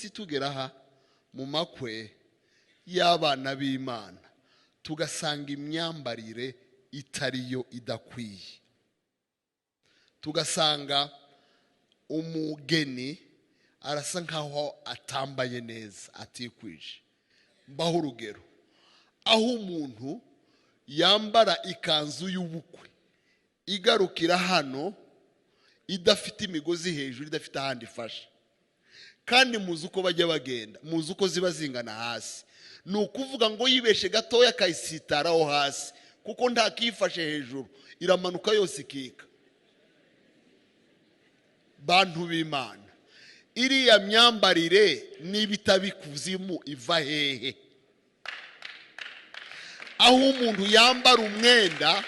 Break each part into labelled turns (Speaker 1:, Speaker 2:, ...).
Speaker 1: Iminsi tugera aha mu makwe y'abana b'Imana tugasanga imyambarire itariyo, idakwiye, tugasanga umugeni arasa nkaho atambaye neza, atikwije. Mbaho urugero, aho umuntu yambara ikanzu y'ubukwe igarukira hano, idafite imigozi hejuru, idafite ahandi ifashe, kandi muzi uko bajya bagenda, muzi uko ziba zingana hasi. Ni ukuvuga ngo yibeshe gatoya akayisitaraho hasi, kuko ntakiyifashe hejuru, iramanuka yose ikika. Bantu b'Imana, iriya myambarire niba itabikuzimu iva hehe? Aho umuntu yambara umwenda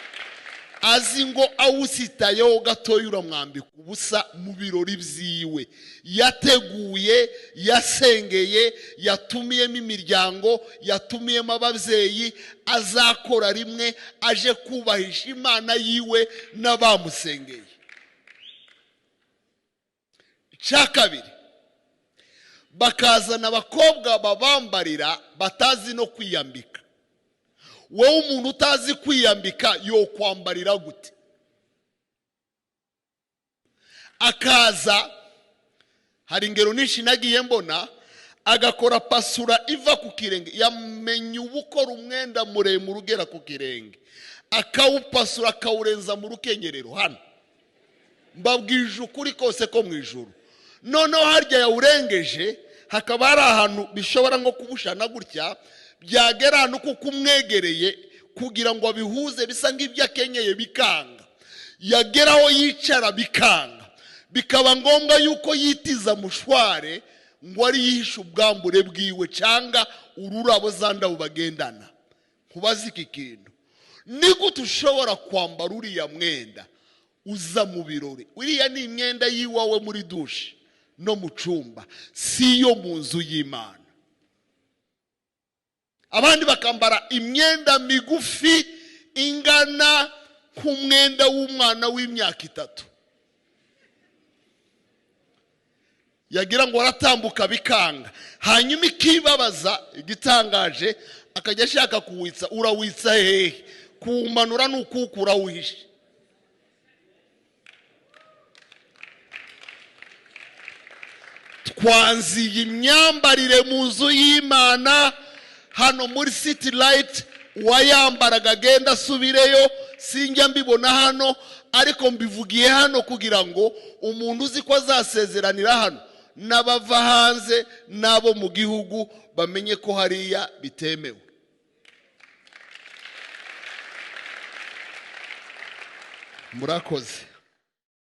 Speaker 1: azi ngo awusitayeho gatoya uramwambika ubusa mu birori byiwe yateguye, yasengeye, yatumiyemo imiryango, yatumiyemo ababyeyi, azakora rimwe aje kubahisha Imana yiwe n'abamusengeye. Icya kabiri, bakazana abakobwa babambarira batazi no kwiyambika. Wowe umuntu utazi kwiyambika yo kwambarira gute? Akaza, hari ingero nyinshi nagiye mbona, agakora pasura iva ku kirenge, yamenye ubukora umwenda muremure ugera ku kirenge, akawupasura akawurenza mu rukenyerero hano. Mbabwije ukuri kose ko mu ijuru. Noneho harya yawurengeje hakaba hari ahantu bishobora nko kubushana gutya, byagera ahantu kuko umwegereye kugira ngo abihuze bisa nk'ibyo akenyeye bikanga, yageraho yicara bikanga, bikaba ngombwa yuko yitiza mushware ngo ari yihishe ubwambure bwiwe cyangwa ururabo za ndabo bagendana. Nkubaze iki kintu, ni gute ushobora kwambara uriya mwenda uza mu birori? Uriya ni imyenda y'iwawe muri dushe no mu cyumba, si iyo mu nzu y'Imana. Abandi bakambara imyenda migufi ingana nk'umwenda w'umwana w'imyaka 3, yagira ngo aratambuka bikanga, hanyuma ikibabaza igitangaje akajya ashaka kuwitsa. Urawitsa hehe? Kuwumanura ni ukuwukura wihishe. Twanziye imyambarire mu nzu y'Imana hano muri City Light, uwayambaraga agenda asubireyo. Sinjya mbibona hano, ariko mbivugiye hano kugira ngo umuntu uzi ko azasezeranira hano n'abava hanze n'abo mu gihugu bamenye ko hariya bitemewe. Murakoze.